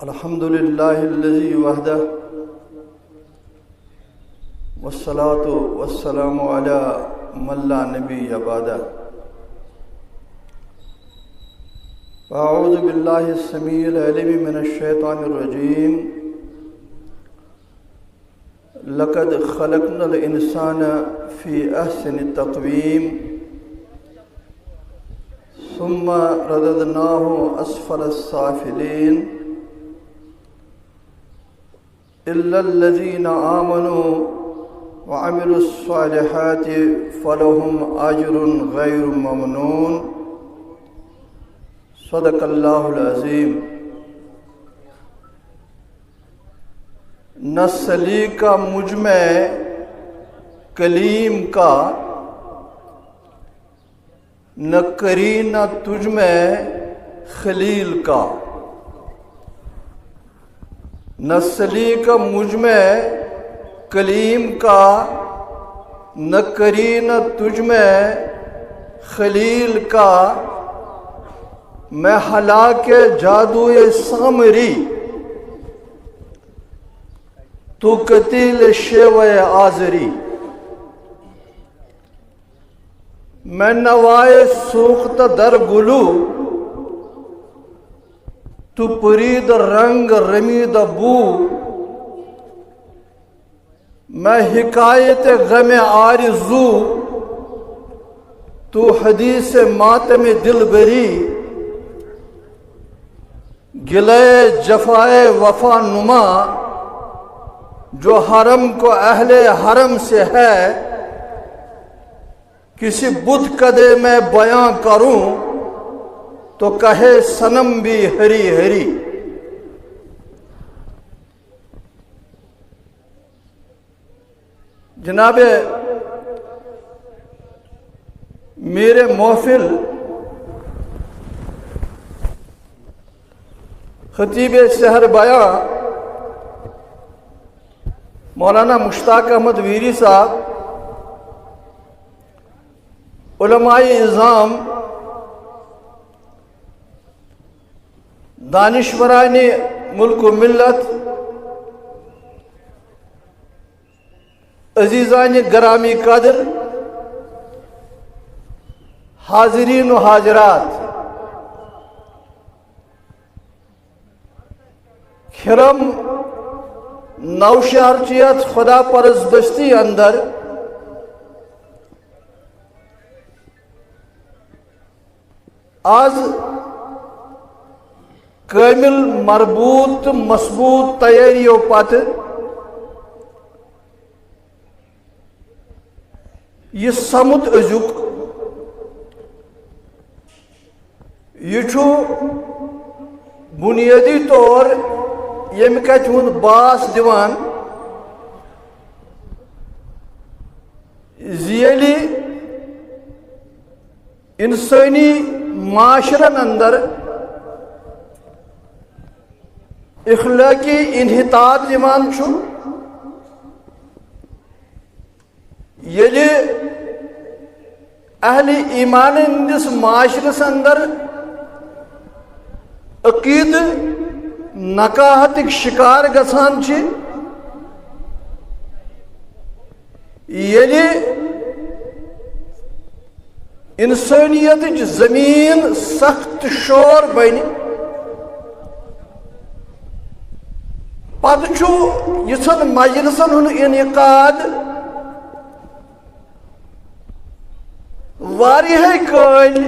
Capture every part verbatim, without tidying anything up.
الحمد لله الذي وحده، والصلاة والسلام على من لا نبي بعده. أعوذ بالله السميع العليم من الشيطان الرجيم. لقد خلقنا الإنسان في أحسن تقويم، ثم رددناه أسفل السافلين، إلا الذين آمنوا وعملوا الصالحات فلهم أجر غير ممنون. صدق الله العظيم. نہ سلیقہ مجھ میں کلیم کا، نہ قرینہ تجھ میں خلیل کا۔ نہ سلیقہ مجھ میں کلیم کا، نہ قرینہ تجھ میں خلیل کا۔ میں ہلاک جادوئے سامری، تو قتیل شیوہ آزری۔ میں نوائے سوخت در گلو، تو پرید رنگ رمید بو۔ میں حکایت غم آرزو، تو حدیث ماتم دلبری۔ گلہ جفائے وفا نما، جو حرم کو اہل حرم سے ہے، کسی بت کدے میں بیاں کروں، تو کہے صنم بھی ہری ہری۔ جناب میر محفل، خطیب سحر بیان مولانا مشتاق احمد ویری صاحب، علماء عظام، دانشوران ملک و ملت، عزیزان گرامی قدر، حاضرین و حاضرات، کھرم نوشہر چیت خدا پرس بستی اندر آز کامل مربوط تہٕ مضبوط تیٲریو پتہٕ یہِ سمُت أزیُک، یہِ چھُ بُنیٲدی طور ییٚمہِ کتھِ ہُنٛد باس دِوان زِ ییٚلہِ انسٲنی معاشرن اندر اخلٲقی انحطاط یِوان چھُ، ییٚلہِ اہل ایمان ہٕنٛدِس معاشرس اندر عقیدٕ نکاہتٕکۍ شکار گژھان چھِ، ییٚلہِ انسٲنیتٕچ زمین سخت شور بنہِ، پتہٕ چھُ یِژھن مجلسن ہُنٛد انعقاد واریاہے کٲلۍ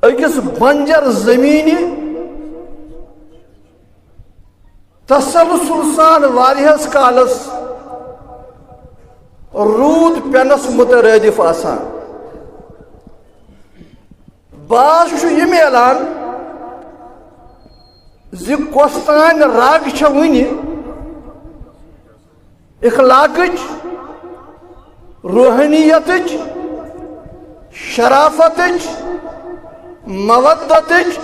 أکِس بنجر زمینہِ تسلسل سان واریاہس کالس روٗد پینس مترادف آسان۔ باس چھُ یہِ میلان زِ کۄس تام رگ چھےٚ وُنہِ اخلاقٕچ، روحانیتٕچ، شرافتٕچ، مودتٕچ،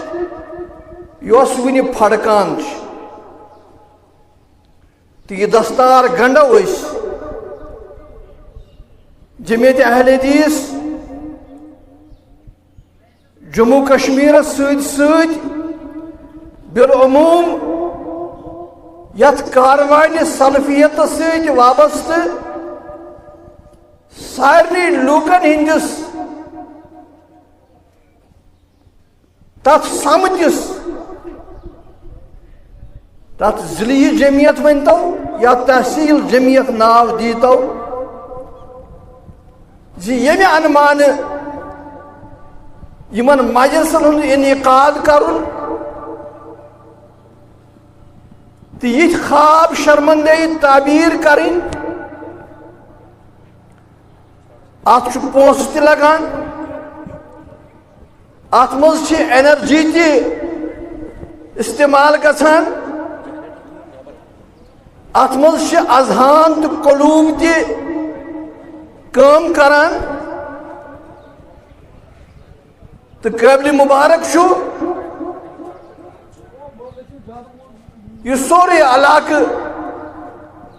یۄس وُنہِ پھڑکان چھِ۔ تہٕ یہِ دستار گنڈو أسۍ جمعیت اہل حدیث جموں کشمیرس سۭتۍ سۭتۍ بالعموم یتھ کاروانہِ سلفیتس سۭتۍ وابستہٕ سارنٕے لوٗکن ہٕنٛدِس تتھ سمتِس، تتھ ضلعی جمعیت ؤنۍتو یا تحصیل جمعیت ناو دیٖتو، زِ ییٚمہِ انمانہٕ یِمن مجلسن ہُنٛد انعقاد کرُن تہٕ یِتھۍ خواب شرمندٕے تعبیٖر کرٕنۍ، اتھ چھُ پونٛسہٕ تہِ لگان، اتھ منٛز چھِ انرجی تہِ استعمال گژھان، اتھ منٛز چھِ اذہان تہٕ قلوب تہِ کٲم کران۔ تہٕ قٲبلِ مبارک چھُ یہِ سورُے علاقہٕ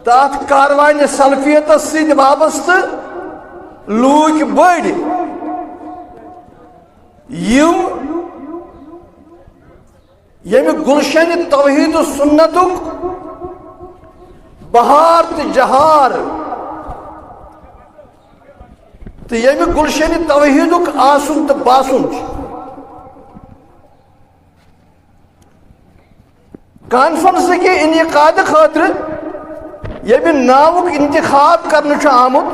تہٕ اتھ کاروانہِ سلفیتس سۭتۍ وابستہٕ لوٗکھ بٔڑۍ، یِم ییٚمہِ گُلشنِ توحید و سنتُک بہار تہٕ جہار تہٕ ییٚمہِ گُلشنِ توحیدُک آسُن تہٕ باسُن چھُ۔ کانفرنس کہِ انعقاد خٲطرٕ ییٚمہِ ناوُک انتخاب کرنہٕ چھُ آمُت،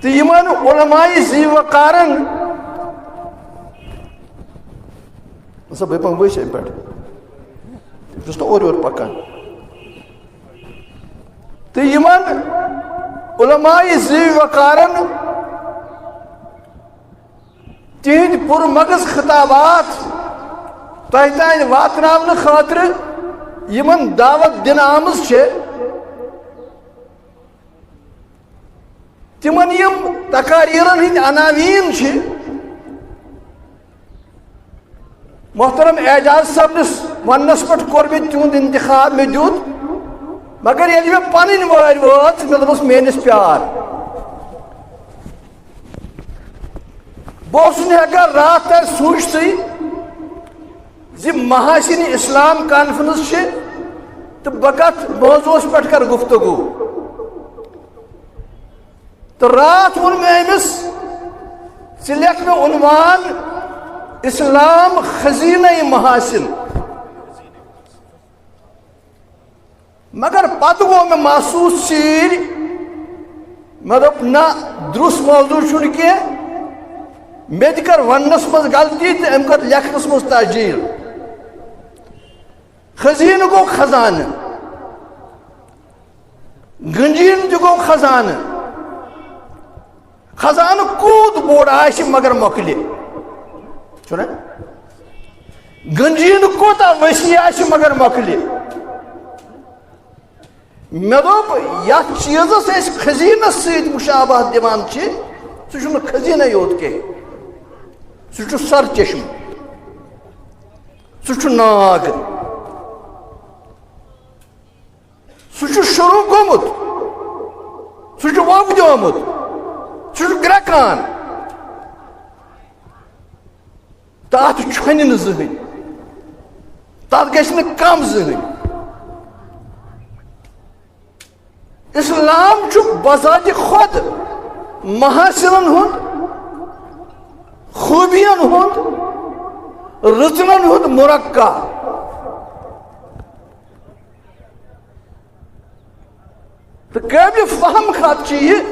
تہٕ یِمن علماء ذی وقارن، سا بہٕ پَکہٕ ؤسۍ اَمہِ پٮ۪ٹھ، بہٕ چھُس نہٕ اورٕ یورٕ پَکان۔ تہٕ یِمن علماء ذی وقارن تِہنٛدۍ پُرمغز خطابات تۄہہِ تام واتناونہٕ خٲطرٕ یِمن دعوت دِنہٕ آمٕژ چھےٚ، تِمن یِم تقاریرن ہٕنٛدۍ عناوین چھِ، محترم اعجاز صٲبنِس وننس پٮ۪ٹھ کوٚر مےٚ تِہُنٛد انتخاب، مےٚ دیُت، مگر ییٚلہِ مےٚ پنٕنۍ وٲرۍ وٲژ، مےٚ دوٚپُس، میٲنِس پیار، بہٕ اوسُس نہٕ ہٮ۪کان راتھ تام سوٗنٛچتھٕے زِ محاسن اسلام کانفرنس چھِ تہٕ بہٕ کتھ موضوعس پٮ۪ٹھ کرٕ گفتگو۔ تہٕ راتھ ووٚن مےٚ أمِس، "ژٕ لیکھ مےٚ عنوان اسلام خزینہ محاسن۔" مگر پتہٕ گوٚو مےٚ محسوٗس ژیٖرۍ، مےٚ دوٚپ، نہ، درُس موضوع چھُنہٕ کینٛہہ، مےٚ تہِ کٔر وننس منٛز غلطی تہٕ أمۍ کٔر لیکھنس منٛز تجہیٖل۔ خزینہٕ گوٚو خزانہٕ، گنجیٖن تہِ گوٚو خزانہٕ۔ خزانہٕ کوٗت بوٚڑ آسہِ مگر مۄکلہِ، چھُنہ؟ گنجیٖن کوٗتاہ وسیع آسہِ مگر مۄکلہِ۔ مےٚ دوٚپ، یتھ چیٖزس أسۍ خزینس سۭتۍ مشابہت دِوان چھِ، سُہ چھُنہٕ خزینَے یوت کینٛہہ، سُہ چھُ سر چشمہٕ، سُہ چھُ ناگ، سُہ چھُ شروع گوٚمُت، سُہ چھُ وۄپدیومُت، سُہ چھُ گرٛٮ۪کان۔ تہٕ اَتھ چھۄنہِ نہٕ زٕہٕنۍ، تَتھ گژھِ نہٕ کم زٕہٕنۍ۔ اسلام چھُ بذات خود محاسنن ہُنٛد، خوٗبین ہُنٛد، رٕژنن ہُنٛد مرقع۔ تہٕ قٲبلِ فہم کتھ چھِ یہِ،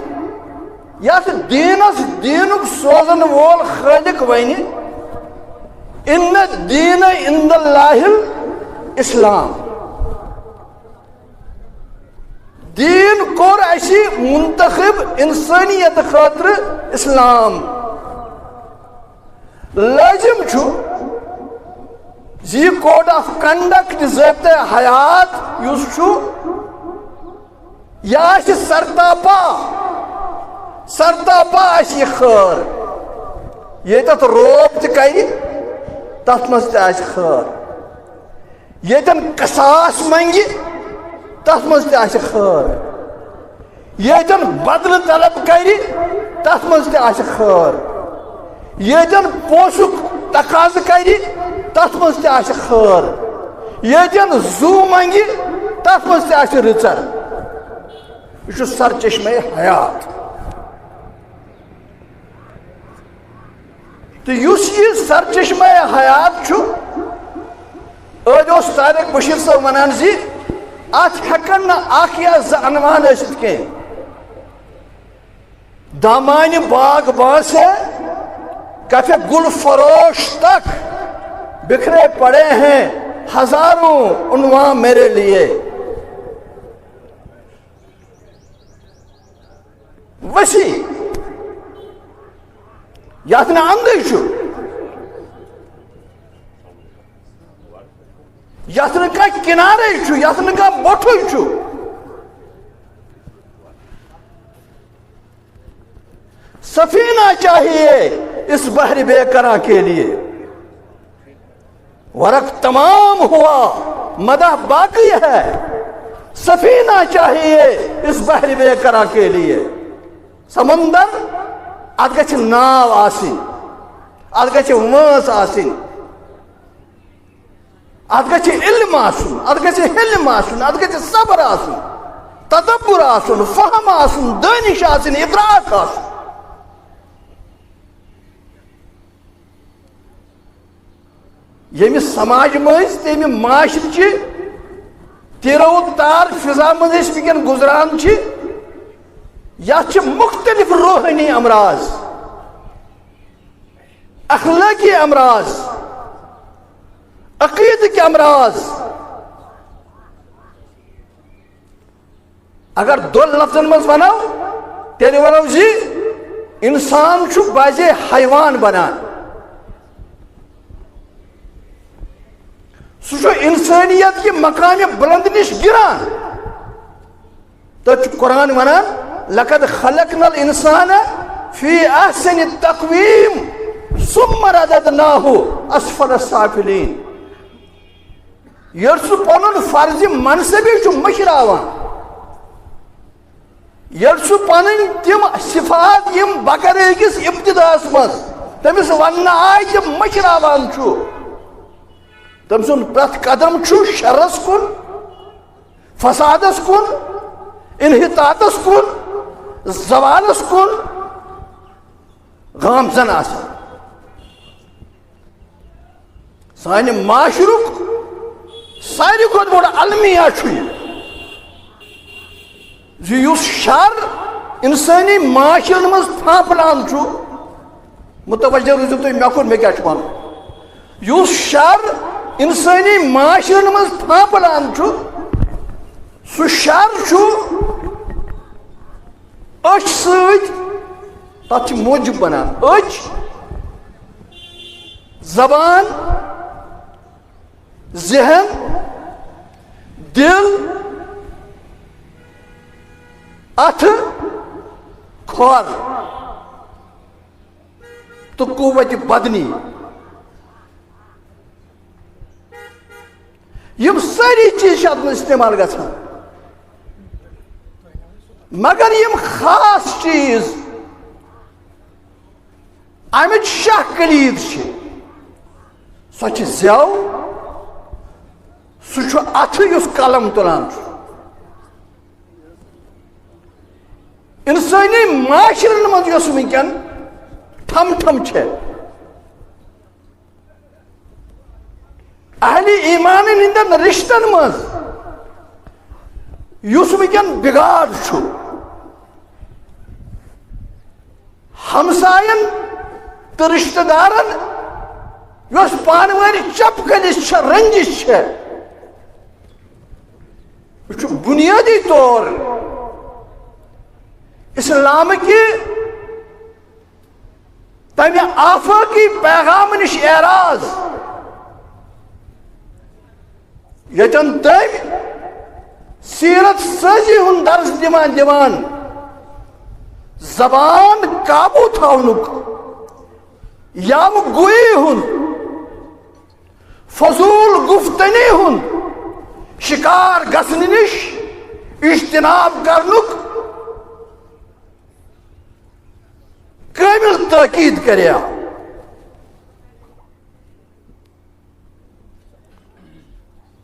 یتھ دیٖنس دیٖنُک سوزن وول خٲلق ونہِ، "ان الدین عند اللہ الاسلام"۔ دیٖن کوٚر اَسہِ منتخب انسٲنیت خٲطرٕ اسلام۔ لٲزم چھُ زِ یہِ کوڈ آف کنڈکٹ، ضٲبطہ حیات یُس چھُ، یہِ آسہِ سرتاپا، سرتاپا آسہِ یہِ خٲر۔ ییٚتٮ۪تھ روب تہِ کرِ، تتھ منٛز تہِ آسہِ خٲر۔ ییٚتٮ۪ن قصاص منگہِ، تتھ منٛز تہِ آسہِ خٲر۔ ییٚتٮ۪ن بدلہٕ طلب کرِ، تتھ منٛز تہِ آسہِ خٲر۔ ییٚتٮ۪ن پونٛسُک تقاضہٕ کرِ، تتھ منٛز تہِ آسہِ خٲر۔ ییٚتٮ۪ن زُو منگہِ، تتھ منٛز تہِ آسہِ رٕژر۔ یہِ چھُ سرچشمے حیات۔ تہٕ یُس یہِ سرچشمے حیات چھُ، أدۍ اوس طارق بشیر صٲب ونان زِ اتھ ہٮ۪کن نہٕ اکھ یا زٕ عنوان ٲسِتھ کینٛہہ۔ دامانِ باغبان سے کف گل فروش تک بکھرے پڑے ہیں ہزاروں عنوان میرے لیے۔ وسیع، یتھ نہٕ اندٕے چھُ، یتھ نہٕ کانٛہہ کنارے چھُ، یتھ نہٕ کانٛہہ بۄٹھُے چھُ۔ سفینہ چاہیے اس بحر بے قرار کے لیے۔ ورق تمام ہوا، مدح باقی ہے۔ سفینہ چاہیے اس بحر بے قرار کے لیے۔ سمندر، اتھ گژھِ ناو آسٕنۍ، اتھ گژھِ وٲنٛس آسٕنۍ، اتھ گژھِ علم آسُن، اتھ گژھِ حلم آسُن، اتھ گژھِ صبر آسُن، تدبر آسُن، فہم آسُن، دٲنِش آسٕنۍ، ادراک آسُن۔ ییٚمہِ سماج مٔنٛزۍ، تیٚمہِ معاشرٕچہِ تیرو تار فضا منٛز أسۍ وٕنکیٚن گُزران چھِ، یتھ چھِ مختلف روحٲنی امراض، اخلٲقی امراض، عقیدٕکۍ امراض۔ اگر دۄن لفظن منٛز ونو، تیٚلہِ ونو زِ انسان چھُ بعضے حیوان بنان۔ سُہ چھُ انسٲنیت کہِ مقامِ بلند نِش گِران۔ تہٕ چھُ قرآن ونان، "لقد خلقنا الانسان فی احسن تقویم ثم رددناہ اسفل سافلین۔" ییٚلہِ سُہ پنُن فرضِ منصبی چھُ مٔشراوان، ییٚلہِ سُہ پنٕنۍ تِم صفات، یِم بقرے کِس ابتداہس منٛز تٔمِس وننہٕ آے، تِم مٔشراوان چھُ، تٔمۍ سُنٛد پرٛٮ۪تھ قدم چھُ شرس کُن، فسادس کُن، انحطاطس کُن، زوالس کُن گامزن آسان۔ سانہِ معاشرُک ساروی کھۄتہٕ بوٚڑ المیہ چھُ یہِ زِ یُس شر انسٲنی معاشرن منٛز پھانپلان چھُ، متوجہ روٗزِو تُہۍ، مےٚ کوٚر، مےٚ کیٛاہ چھُ وَنُن۔ یُس شر انسٲنی معاشرن منٛز پھانپلان چھُ، سُہ شر چھُ أچھ سۭتۍ، تَتھ چھِ موٗجوٗب بَنان۔ أچھ، زبان، ذہن، دِل، اَتھٕ، کھۄر تہٕ قوت بدنی۔ یِم سٲری چیٖز چھِ اَتھ منٛز استعمال گژھان، مگر یِم خاص چیٖز اَمِچ شاہ کلیٖد چھِ، سۄ چھِ زٮ۪و، سُہ چھُ اَتھٕ یُس قلم تُلان چھُ۔ اِنسٲنی معاشرن منٛز یۄس وٕنکٮ۪ن ٹھم ٹھم چھےٚ، اہلِ ایمانن ہٕنٛدٮ۪ن رشتن منٛز یُس وٕنکٮ۪ن بگاڑ چھُ، ہمساین تہٕ رشتہٕ دارن یۄس پانہٕ وٲنۍ چپکلِس چھےٚ، رنجش چھےٚ، یہِ چھُ بنیٲدی طور اسلام کہِ تمہِ آفاقی پیغام نِش اعراض، ییٚتٮ۪ن تٔمۍ سیرت سٲزی ہُنٛد درس دِوان دِوان زبان قابو تھاونُک، یاوٕ گویی ہُنٛد، فضول گفتنی ہُنٛد شکار گژھنہٕ نِش اجتناب کرنُک کامل تاکید کریا۔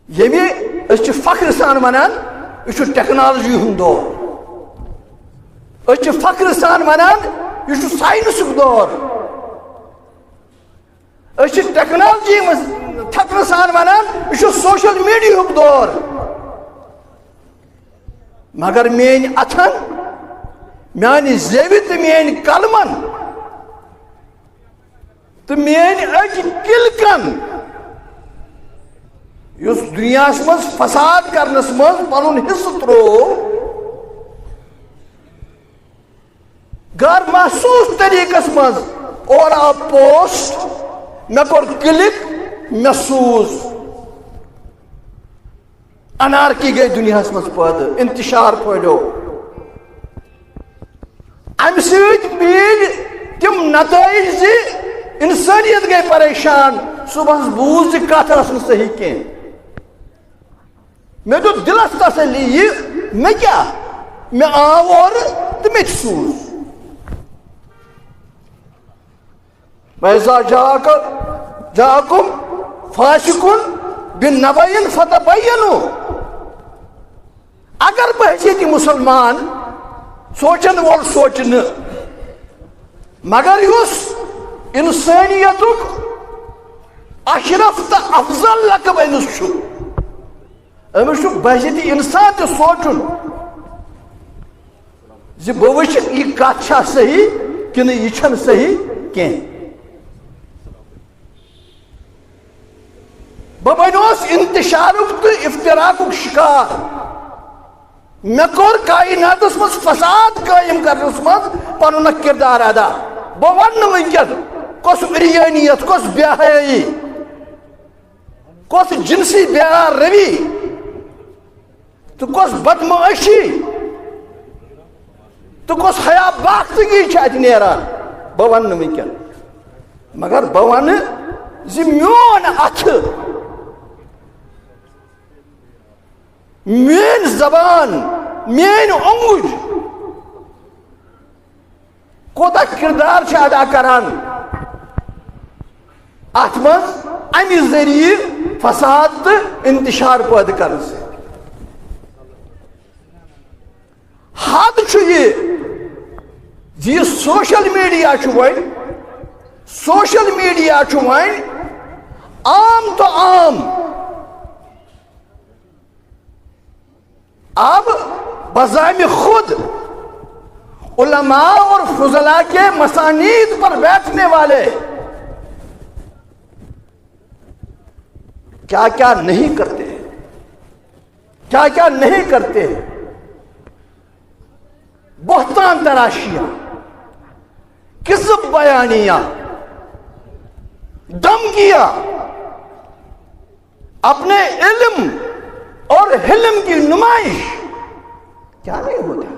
ییٚمہِ أسۍ چھِ فخرٕ سان ونان، یہِ چھُ ٹیکنالوجی ہُنٛد دور۔ أسۍ چھِ فخرٕ سان ونان، یہِ چھُ ساینسُک دور۔ أسۍ چھِ ٹیکنالوجی منٛز فخرٕ سان ونان، یہِ چھُ سوشل میڈیاہُک دور۔ مگر میٲنۍ اتھن، میانہِ زیوِ تہٕ میٲنۍ قلمن تہٕ میٲنۍ أکۍ کِلکن، یُس دُنیاہس منٛز فساد کرنس منٛز پنُن حصہٕ تروو، غٲر محسوس طریقس منٛز اورٕ آو پوسٹ، مےٚ کوٚر کِلک، مےٚ سوٗز۔ انارکی گٔے دُنیاہس منٛز پٲدٕ، انتشار پھٔہلیو۔ امہِ سۭتۍ میٖلۍ تِم نتٲیج زِ انسٲنیت گٔے پریشان۔ صبحس بوٗز زِ کتھ ٲس نہٕ صحیح کینٛہہ۔ مےٚ دیُت دِلس تسلی، یہِ مےٚ کیٛاہ، مےٚ آو اورٕ تہٕ مےٚ تہِ سوٗز۔ وَإِذَا جَاءَكُمْ فَاسِقٌ بِنَبَإٍ فَتَبَيَّنُوا۔ اگر بہٕ ہیٚچھِ ییٚتہِ مسلمان سونچن وول سونچہِ نہٕ، مگر یُس انسٲنیتُک اشرف تہٕ افضل لقب أمِس چھُ، أمِس چھُ بحیثیت انسان تہِ سونچُن زِ بہٕ وٕچھِ، یہِ کتھ چھا صحیح کِنہٕ یہِ چھَنہٕ صحیح کینٛہہ۔ بہٕ بنیوس انتشارُک تہٕ افتراقُک شکار۔ مےٚ کوٚر کائناتس منٛز فساد قٲیِم کرنس منٛز پنُن اکھ کردار ادا۔ بہٕ ونہٕ نہٕ وٕنکیٚن کۄس عریانیت، کۄس بے حیٲیی، کۄس جنسی بے روی تہٕ کۄس بدمعاشی تہٕ کۄس حیا باختگی چھِ اتہِ نیران، بہٕ ونہٕ نہٕ وٕنکیٚن۔ مگر بہٕ ونہٕ زِ میون اتھٕ، میٲنۍ زبان، میٲنۍ اونگج کوتاہ کردار چھِ ادا کران اتھ منٛز، امہِ ذٔریعہٕ فساد تہٕ انتشار پٲدٕ کرنہٕ سۭتۍ۔ حد چھُ یہِ زِ یہِ سوشل میڈیا چھُ وۄنۍ، سوشل میڈیا چھُ وۄنۍ عام تو عام۔ اب بزعم خود علماء اور فضلاء کے مسانید پر بیٹھنے والے کیا کیا نہیں کرتے ہیں، کیا کیا نہیں کرتے ہیں۔ بہتان تراشیاں، کذب بیانیاں، دھمکیاں، اپنے علم اور حلم کی نمائش، کیا نہیں ہوتا؟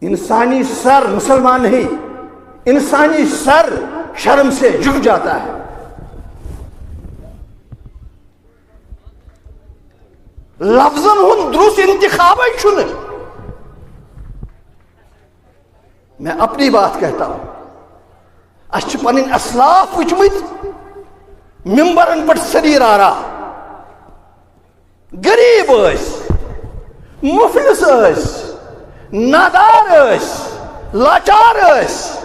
انسانی سر، مسلمان نہیں، انسانی سر شرم سے جھک جاتا ہے۔ لفظن ہُنٛد درست انتخابے چھُنہٕ۔ میں اپنی بات کہتا ہوں، اسہِ چھِ پنٕنۍ اسلاف وٕچھمٕتۍ ممبرن پٮ۪ٹھ سریٖر آرا۔ غریب ٲسۍ، مفلس ٲسۍ، نادار ٲسۍ، لاچار ٲسۍ،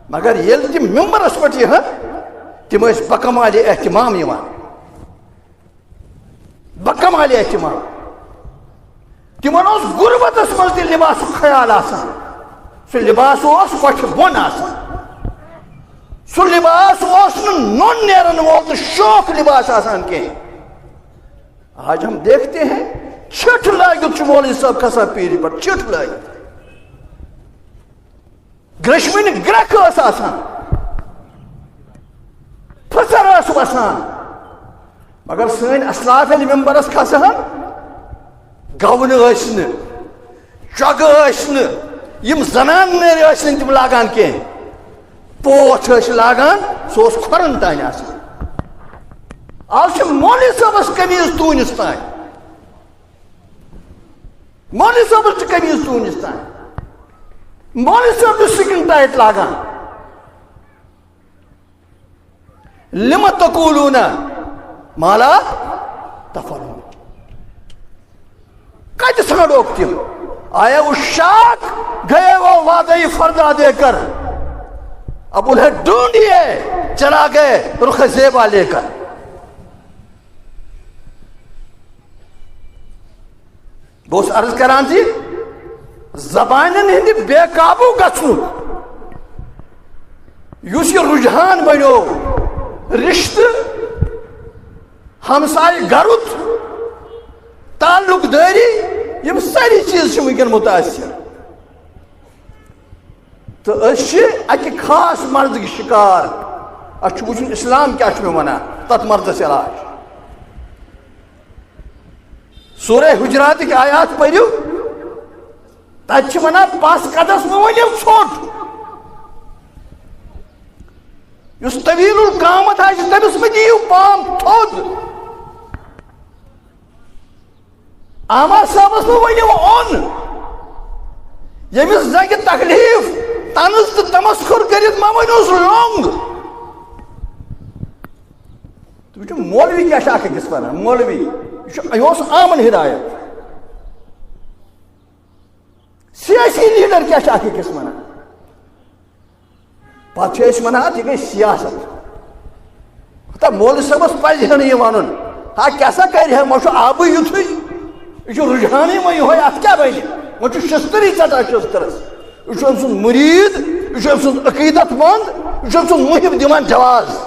مگر ییٚلہِ تِم ممبرس پٮ۪ٹھ یِہن، تِم ٲسۍ بکمال اہتمام یِوان۔ بکمال اہتمام۔ تِمن اوس غربتس منٛز تہِ لباسُک خیال آسان۔ سُہ لباس اوس کۄٹھِ بۄن آسان۔ سُہ لباس اوس نہٕ نوٚن نیرن وول تہٕ شوخ لباس آسان کینٛہہ۔ آج ہم دیکھتے ہیں، چھٹھ لٲگِتھ چھُ مولوی صٲب کھسان پیٖرِ پٮ۪ٹھ، چھٹھ لٲگِتھ۔ گریشمنۍ گرٛکھ ٲس آسان، پھٕژر ٲس وسان، مگر سٲنۍ اسلاف ییٚلہِ ممبرس کھسہٕ ہن، گونہٕ ٲسۍ نہٕ، چۄگہٕ ٲسۍ نہٕ، یِم زنان نٔرۍ ٲسۍ نہٕ تِم لاگان کینٛہہ، پوچھ ٲسۍ لاگان، سُہ اوس کھۄرن تانۍ آسان۔ آز چھِ مولوی صٲبس قمیٖض توٗنِس تانۍ۔ مولوی صٲبس چھِ قمیٖض توٗنِس تانۍ۔ مولوی صٲب چھُ سِکِن ٹایٹ لاگان۔ لم تقولون ما لا تفعلون۔ کتہِ ژھانڈوکھ تِم؟ آیا وہ شاخ گئے وہ وعدہ فردا دے کر؟ اب انہیں ڈھونڈیے، چلا گئے رخ زیبا لے کر۔ بہٕ اوسُس عرض کران زِ زبانن ہٕنٛدِ بے قابو گژھنُک یُس یہِ رجحان بنیو، رشتہٕ، ہمسایہِ گرُت، تعلق دٲری، یِم سٲری چیٖز چھِ وٕنکیٚن متاثر۔ تہٕ أسۍ چھِ اَکہِ خاص مرضٕکۍ شکار۔ اَسہِ چھُ وٕچھُن اِسلام کیٛاہ چھُ مےٚ وَنان تَتھ مرضَس علاج۔ سورہ حجراتٕکۍ آیات پٔرِو، تَتہِ چھِ وَنان پَس قدس مہٕ ؤنِو ژھوٚٹ۔ یُس طویل القامت آسہِ تٔمِس مہٕ دِیِو پام تھوٚد۔ آمار صٲبس مہ ؤنِو اوٚن۔ ییٚمِس زنگہِ تکلیف، طنز تہٕ تمسخر کٔرِتھ مہ ؤنِوس لوٚنگ۔ تُہۍ وٕچھِو مولوی کیٛاہ چھِ اکھ أکِس ونان، مولوی۔ یہِ چھُ، یہِ اوس آمن ہدایت۔ سیاسی لیڈر کیٛاہ چھِ اکھ أکِس ونان؟ پتہٕ چھِ أسۍ ونان، اَتھ یہِ گٔے سیاست۔ ہتا مولوی صٲبس پزِ ہا نہٕ یہِ ونُن۔ ہا، کیٛاہ سا کرِ ہا، وۄنۍ چھُ آبٕے یُتھُے۔ یہِ چھُ رُجحانٕے وۄنۍ یِہوٚے، اَتھ کیٛاہ بنہِ؟ وۄنۍ چھُ شستٕرٕے ژٹان شستٕرس۔ یہِ چھُ أمۍ سُنٛد مُریٖد، یہِ چھُ أمۍ سُنٛد عقیٖدت مند، یہِ چھُ أمۍ سُنٛد محب دِوان جواز۔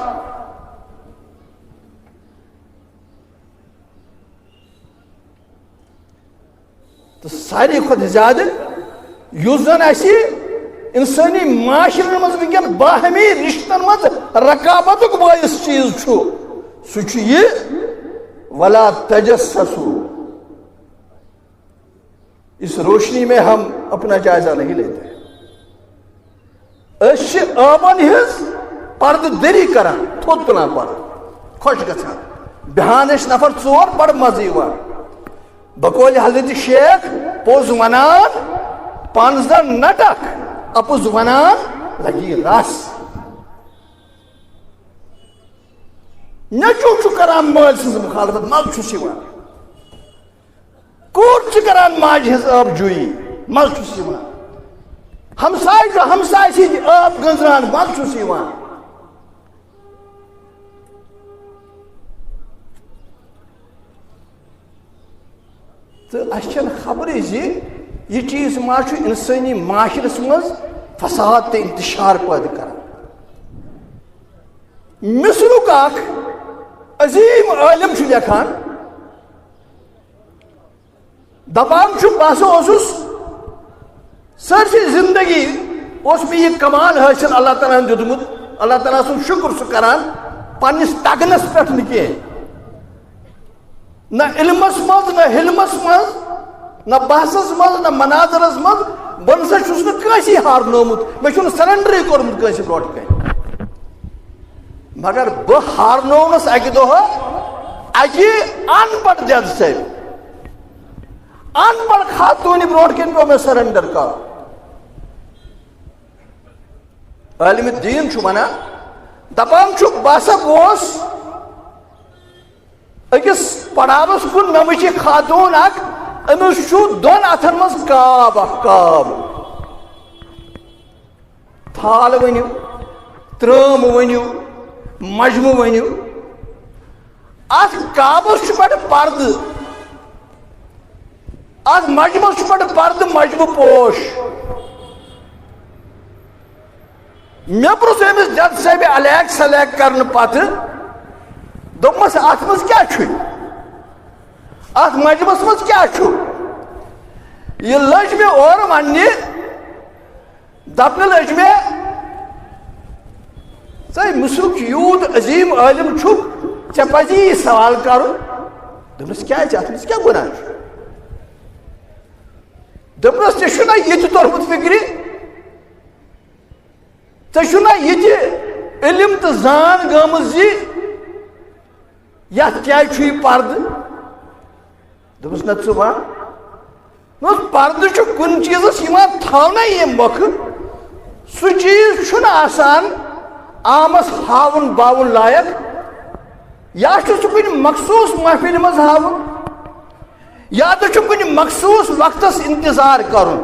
تہٕ ساروی کھۄتہٕ زیادٕ یُس زن اسہِ انسٲنی معاشرن منٛز وٕنکیٚن باہمی رشتن منٛز رقابتُک باعث چیٖز چھُ، سُہ چھُ یہِ، ولا تجسسوا، اس روشنی میں ہم اپنا جائزہ نہیں لیتے۔ أسۍ چھِ عٲبن ہٕنٛز پردٕ دٔری کران، تھوٚد تُلان پردٕ، خۄش گژھان۔ بیٚہان ٲسۍ نفر ژور، بڑٕ مزٕ یِوان۔ بقول حضرت شیخ، پوٚز ونان پانس زن نٹکھ، اپُز ونان لگی رس۔ نیٚچو چھُ کران مٲلۍ سٕنٛز مخالفت، مزٕ چھُس یِوان۔ کوٗر چھِ کران ماجہِ ہٕنٛز ٲب جویی، مزٕ چھُس یِوان۔ ہمساے چھُ ہمساے سٕنٛدِ ٲب گٔنٛزراوان، مزٕ چھُس یِوان۔ تہٕ اَسہِ چھَنہٕ خبرٕے زِ یہِ چیٖز ما چھُ اِنسٲنی معاشرس منٛز فساد تہٕ انتشار پٲدٕ کران۔ مصرُک اکھ عظیٖم عٲلِم چھُ لیکھان، دپان چھُ، بہٕ ہسا اوسُس سٲرسٕے زندگی اوس مےٚ یہِ کمال حٲصِل اللہ تعالیٰ ہن دیُتمُت، اللہ تعالیٰ سُنٛد شُکر سُہ کران، پننِس تگنس پٮ۪ٹھ نہٕ کینٛہہ، نہ علمس منٛز، نہ حلمس منٛز، نہ بحثس منٛز، نہ مناظرس منٛز۔ بہٕ نہ سا چھُس نہٕ کٲنٛسی ہارنومُت، مےٚ چھُنہٕ سرنڈرٕے کوٚرمُت کٲنٛسہِ برونٛٹھ کنہِ۔ مگر بہٕ ہارنوونس اکہِ دۄہ اکہِ ان پڑھ دٮ۪د سۭتۍ۔ ان پڑھ خاتوٗنہِ برونٛٹھ کنہِ پیوٚو مےٚ سرنڈر کرُن۔ عالم دین چھُ ونان، دپان چھُ، بہٕ ہسا گوس أکِس پڑاوس کُن، مےٚ وٕچھ یہِ خاتوٗن اکھ، أمِس چھُ دۄن اتھن منٛز کاب اکھ، کاب۔ تھال ؤنِو، ترٲم ؤنِو، مجمہٕ ؤنِو۔ اتھ کابس چھُ پٮ۪ٹھٕ پردٕ، اتھ مجمس چھُ پٮ۪ٹھٕ پردٕ، مجمہٕ پوش۔ مےٚ پرُژھ أمِس جج صٲبہِ الیک سلیک کرنہٕ پتہٕ، دوٚپمس، اتھ منٛز کیٛاہ چھُے؟ اتھ مجمس منٛز کیٛاہ چھُ؟ یہِ لٔج مےٚ اورٕ وننہِ، دپنہٕ لٔج مےٚ، ژٕ مصرُک یوٗت عظیٖم عٲلِم چھُکھ، ژےٚ پزی یہِ سوال کرُن۔ دوٚپنس، کیٛازِ؟ اتھ منٛز کیٛاہ گۄناہ چھُ؟ دوٚپنس، ژےٚ چھُنا یہِ تہِ توٚرمُت فِکرِ؟ ژےٚ چھُنا یہِ تہِ علم تہٕ زان گٔمٕژ زِ یتھ کیٛازِ چھُ یہِ پردٕ؟ دوٚپُس، نہ ژٕ وَن۔ دوٚپُس، پردٕ چھُ کُنہِ چیٖزس یِوان تھاونَے ییٚمہِ مۄکھٕ، سُہ چیٖز چھُنہٕ آسان عامس ہاوُن باوُن لایق، یا چھُ سُہ کُنہِ مخصوٗص محفلہِ منٛز ہاوُن، یا تہٕ چھُ کُنہِ مخصوٗص وقتس انتظار کرُن۔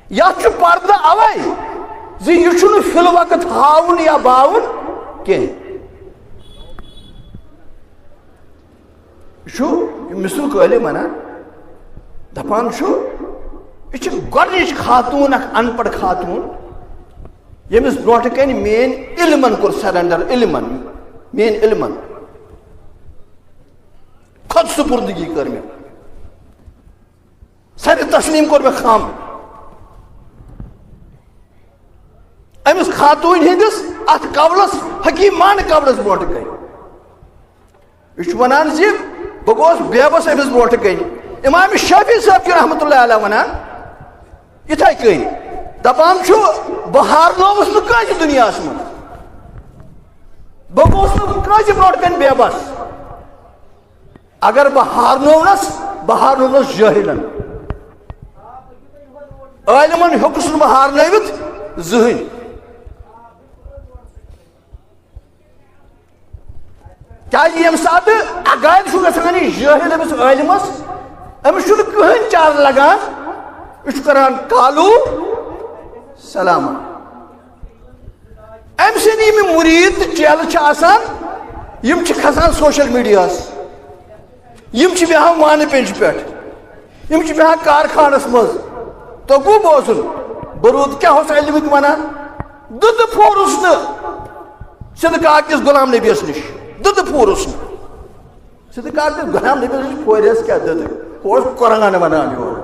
یتھ چھُ پردٕ اوے زِ یہِ چھُنہٕ فی الوقت ہاوُن یا باوُن کینٛہہ۔ یہِ چھُ مصرُک عٲلِم ونان، دپان چھُ، یہِ چھِ گۄڈنِچ خاتوٗن، اکھ ان پڑھ خاتوٗن، ییٚمِس برونٛٹھ کنہِ میٲنۍ علمن کوٚر surrender، علمن، میٲنۍ علمن خود سپردگی کٔر مےٚ، سر تسلیم کوٚر مےٚ خام۔ أمِس خاتوٗنۍ ہٕنٛدِس اتھ قولس، حکیمانہٕ قولس برونٛٹھ کنہِ۔ یہِ چھُ ونان زِ بہٕ گوس بے بس أمِس برونٛٹھ کنہِ۔ امام شافعی صٲب چھُ رحمتہ اللہ علیہ ونان یِتھے کٔنۍ، دپان چھُ، بہٕ ہارنووُس نہٕ کٲنٛسہِ دُنیاہس منٛز، بہٕ گوس نہٕ کٲنٛسہِ برونٛٹھ کنہِ بے بس۔ اگر بہٕ ہارنوونس، بہٕ ہارنوونس جٲہلن۔ عٲلمن ہیوٚکُس نہٕ بہٕ ہارنٲوِتھ زٕہٕنۍ۔ کیازِ ییٚمہِ ساتہٕ اگادِ چھُ گژھان یہِ جٲہل أمِس عٲلمس، أمِس چھُنہٕ کٕہٕنۍ چارٕ لگان، یہِ چھُ کران قالو سلاما۔ أمۍ سٕنٛدۍ یِم مُریٖد تہٕ چیلہٕ چھِ آسان، یِم چھِ کھسان سوشل میڈیاہس، یِم چھِ بیٚہوان وانہٕ پینجہِ پٮ۪ٹھ، یِم چھِ بیٚہوان کارخانس منٛز۔ توٚگوٕ بوزُن، بہٕ روٗد کیٛاہ اوس علمٕکۍ ونان؟ دُدٕ پھوٗرُس نہٕ سِدٕ کاکِس غلام نبیَس نِش، دُدٕ پھوٗرُس نہٕ۔ سِدٕ کاکِس غلام نبیَس نِش پھورٮ۪س کیٛاہ دُدٕ؟ ہُہ اوس قرآن ونان یورٕ،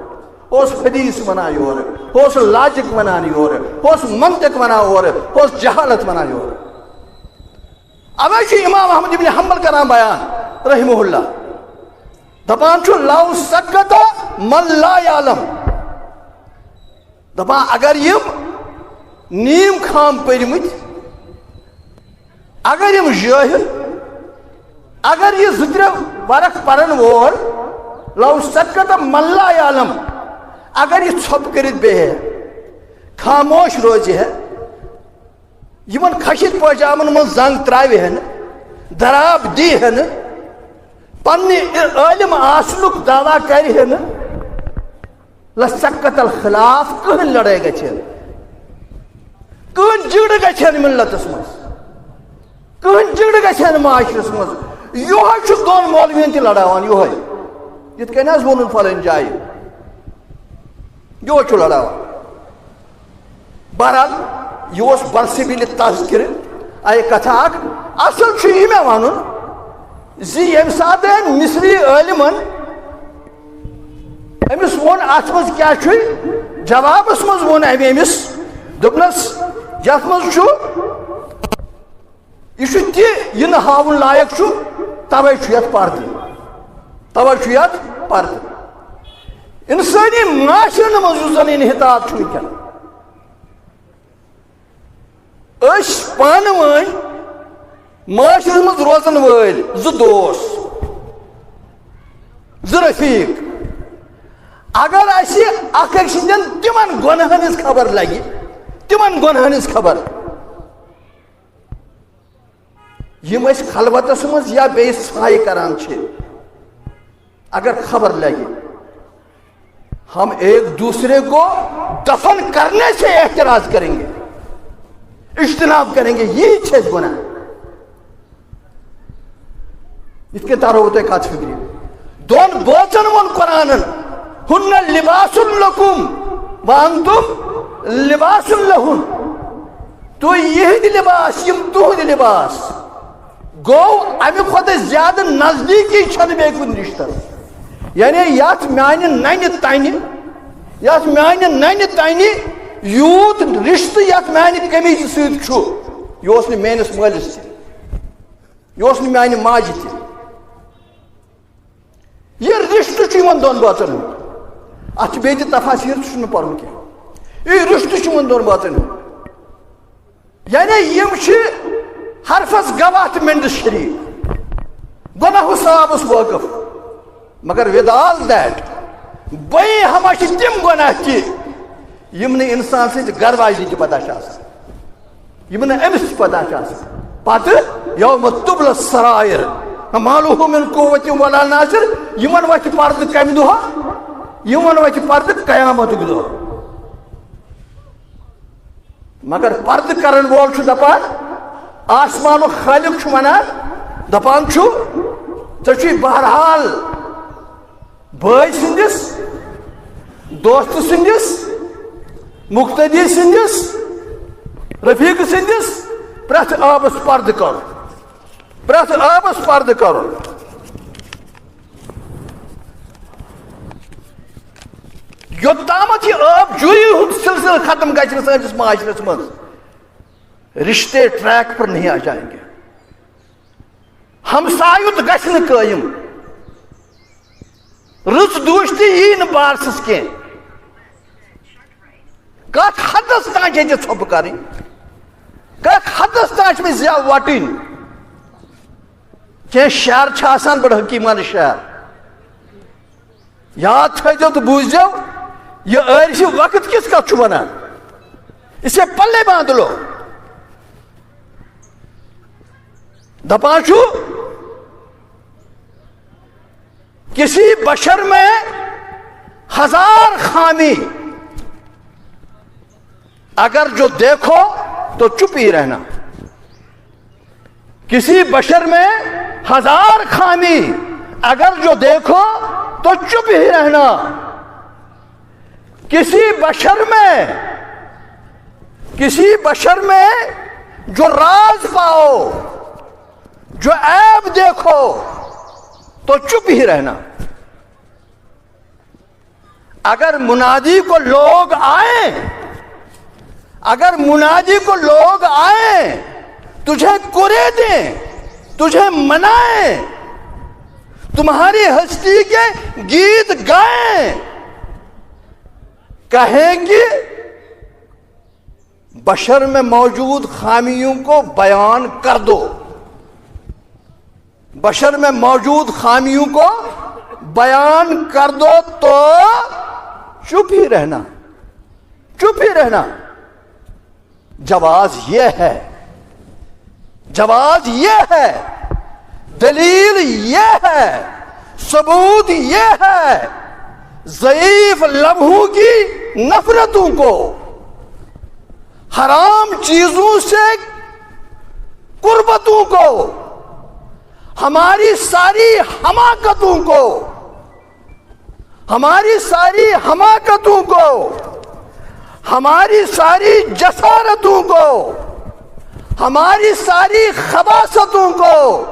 ہُہ اوس حدیث ونان یورٕ، ہُہ اوس لاجک ونان یورٕ، ہُہ اوس منطق ونان اورٕ، ہُہ اوس جہالت ونان یورٕ۔ اوے چھُ امام احمد ابن حنبل کران بیان رحمہ اللہ، دپان چھُ، "لو سکت من لا یعلم"، دپان اگر یِم نیٖم خام پٔرمٕتۍ، اگر یِم جٲہل، اگر یہِ زٕ ترٛےٚ ورق پرن وول، "لو سکت من لا یعلم"، اگر یہِ ژھۄپہٕ کٔرِتھ بیٚہہِ ہے، خاموش روزِ ہے، یِمن خشِت پٲجامن منٛز زنگ تراوِ ہے نہٕ، دراب دی ہے نہٕ، پننہِ عٲلم آسنُک دعویٰ کرِ ہے نہٕ، لسکت الخلاف، کٕہٕنۍ لڑٲے گژھِ ہے نہٕ، کٕہٕنۍ جھگڑٕ گژھِ ہے نہٕ ملتس منٛز، کٕہٕنۍ جھگڑٕ گژھِ ہے نہٕ معاشرس منٛز۔ یِہوٚے چھُ دۄن مولوین تہِ لڑاوان، یِہوٚے، یِتھ کٔنۍ حظ ووٚنُن فلٲنۍ جایہِ، یِہوٚے چھُ لڑاوان۔ بہرحال، یہِ اوس برسبیل تذکرٕ، اے کتھا اکھ۔ اصل چھُ یہِ مےٚ ونُن زِ ییٚمہِ ساتہٕ أمۍ مصری عٲلمن أمِس ووٚن، اتھ منٛز کیٛاہ چھُے؟ جوابس منٛز ووٚن أمۍ أمِس، دوٚپنس، یتھ منٛز چھُ، یہِ چھُ تہِ، یہِ نہٕ ہاوُن لایق چھُ، توے چھُ یتھ پردٕ، توے چھُ یتھ پردٕ۔ انسٲنی معاشرن منٛز یُس زن انحطاط چھُ وٕنکیٚن، أسۍ پانہٕ ؤنۍ معاشرس منٛز روزن وٲلۍ زٕ دوس، زٕ رفیق، اگر اسہِ اکھ أکۍ سٕنٛدٮ۪ن تِمن گۄنہن ہٕنٛز خبر لگہِ، تِمن گۄنہن ہٕنٛز خبر، یِم أسۍ خلوتس منٛز یا بیٚیہِ سایہِ کران چھِ، اگر خبر لگہِ، ہم ایک دوسرے کو دفن کرنے سے احتراز کریں گے، اجتناب کریں گے، یی چھِ اَسہِ گۄناہ۔ یِتھ کٔنۍ ترو تۄہہِ کتھ فکرِ۔ دۄن بٲژن ووٚن قرآنن، "ہن لباس لکم وانتم لباس لہن"، تُہۍ یِہنٛدۍ لباس، یِم تُہنٛدۍ لباس۔ گوٚو، امہِ کھۄتہٕ زیادٕ نزدیٖکی چھنہٕ بیٚیہِ کُنہِ رشتس۔ یعنی یتھ میانہِ ننہِ تنہِ، یتھ میانہِ ننہِ تنہِ یوٗت رشتہٕ یتھ میانہِ قمیضہِ سۭتۍ چھُ، یہِ اوس نہٕ میٲنِس مٲلِس تہِ، یہِ اوس نہٕ میانہِ ماجہِ تہِ۔ یہِ رشتہٕ چھُ یِمن دۄن بٲژن ہُنٛد۔ اتھ چھِ بیٚیہِ تہِ تفاسیر، سُہ چھُنہٕ مےٚ پرُن کینٛہہ۔ یہِ رشتہٕ چھُ یِمن دۄن بٲژن ہُنٛد۔ یعنی یِم چھِ حرفس گواہ تہٕ مِنٛڈس شریٖک۔ گۄناہ و ثوابس وٲقف۔ مگر with all that، بیٚیہِ ہما چھِ تِم گۄناہ تہِ، یِم نہٕ انسان سٕنٛزِ گرٕ واجنہِ تہِ پتہ چھِ آسان۔ یِم نہٕ أمِس تہِ پتہ چھِ آسان۔ پتہٕ یوم تبل السرائر، ما له من قوة ولا ناصر، یِمن وۄتھِ پردٕ کمہِ دۄہ؟ یِمن وۄتھِ پردٕ قیامتُک دۄہ۔ مگر پردٕ کرن وول چھُ دپان، آسمانُک خالق چھُ ونان، دپان چھُ، ژےٚ چھُے بہرحال بٲے سٕنٛدِس، دوست سٕنٛدِس، مقتدی سٕنٛدِس، رفیق سٕنٛدِس پرٛٮ۪تھ عٲبس پردٕ کرُن، پرٛٮ۪تھ عٲبس پردٕ کرُن۔ یوٚتامتھ یہِ عٲب جوٗیی ہُنٛد سلسلہٕ ختم گژھِ نہٕ سٲنِس معاشرس منٛز، رشتے ٹریک پر نہیں آ جائیں گے۔ ہمسایُت گژھِ نہٕ قٲیِم۔ رٕژ دوستی یی نہٕ بارسَس کینٛہہ۔ کَتھ حدس تام چھِ ییٚتہِ ژھۄپہٕ کَرٕنۍ؟ کَتھ حدس تام چھِ مےٚ زٮ۪و وَٹٕنۍ؟ کینٛہہ شعر چھِ آسان بَڑٕ حکیٖمانہٕ شعر۔ یاد تھٲیزیو تہٕ بوٗززیو، یہِ عٲرفِ وقت کِژھ کَتھ چھُ وَنان۔ اسے پلے باندھ لو۔ دپان چھُ، کسی بشر میں ہزار خامی، اگر جو دیکھو تو چپ ہی رہنا۔ کسی بشر میں ہزار خامی، اگر جو دیکھو تو چپ ہی رہنا۔ کسی بشر میں، کسی بشر میں جو راز پاؤ، جو عیب دیکھو، تو چپ ہی رہنا۔ اگر منادی کو لوگ آئیں، اگر منادی کو لوگ آئیں، تجھے کرے دیں، تجھے منائیں، تمہاری ہستی کے گیت گائیں، کہیں گے بشر میں موجود خامیوں کو بیان کر دو، بشر میں موجود خامیوں کو بیان کر دو، تو چپ ہی رہنا، چپ ہی رہنا۔ جواز یہ ہے، جواز یہ ہے، دلیل یہ ہے، ثبوت یہ ہے، ضعیف لمحوں کی نفرتوں کو، حرام چیزوں سے قربتوں کو، ہماری ساری حماقتوں کو، ہماری ساری حماقتوں کو، ہماری ساری جسارتوں کو، ہماری ساری خباثتوں کو،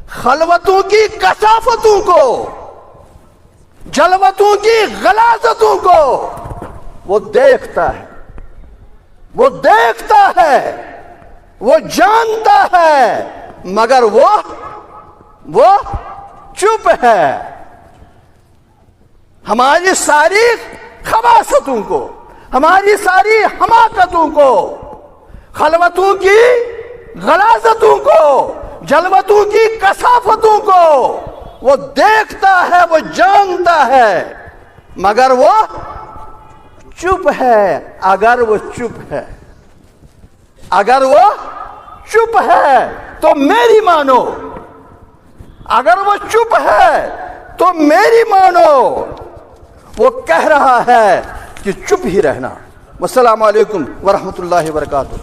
خلوتوں کی کثافتوں کو، جلوتوں کی غلاظتوں کو وہ دیکھتا ہے، وہ دیکھتا ہے، وہ جانتا ہے، مگر وہ، وہ چپ ہے۔ ہماری ساری خباثتوں کو، ہماری ساری حماقتوں کو، خلوتوں کی غلاظتوں کو، جلوتوں کی کثافتوں کو وہ دیکھتا ہے، وہ جانتا ہے، مگر وہ چپ ہے۔ اگر وہ چپ ہے، اگر وہ چپ ہے تو میری مانو، اگر وہ چپ ہے تو میری مانو، وہ کہہ رہا ہے کہ چپ ہی رہنا۔ والسلام علیکم ورحمۃ اللہ وبرکاتہ۔